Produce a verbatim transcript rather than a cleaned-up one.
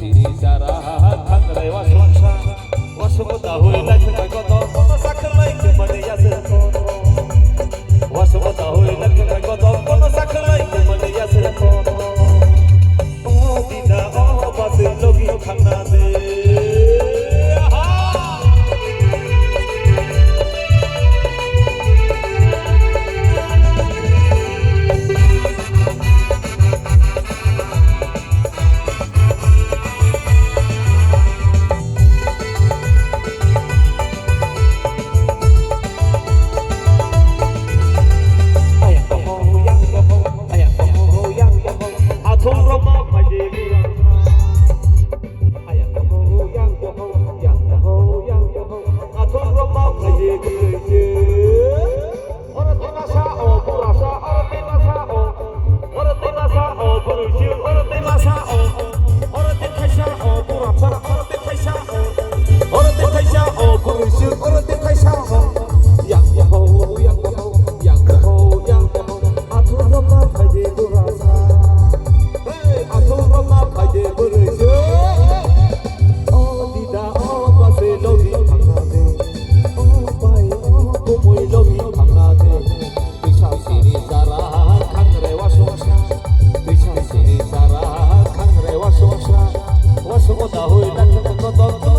Siri sara thangrai wasungsa, wasung dahui naithok bai kotor, kono sakhlai kemani yasir kotor. Wasung dahui naithok bai kotor, kono sakhlai kemani yasir kotor. O dina o basi logi thangna de. Aha! Oro tei masa o, bura sa, oro tei masa o. Oro tei masa o, bwrwi se, oro tei masa o. Oro tei thaisa o, bura sa, oro tei thaisa o. Oro tei thaisa o, bwrwi se, oro tei thaisa o. Yang ho, yang ho, yang ho, yang ho. Athung rok ma phai de bura sa. Hey, athung rok ma phai de bwrwi se. O dida, o basi logi thangna de. O pai, o kumui logi thangna de. Twisa siri sara khangre wasungsa. Twisa siri sara khangre wasungsa. Wasungo dahui naithok kotor.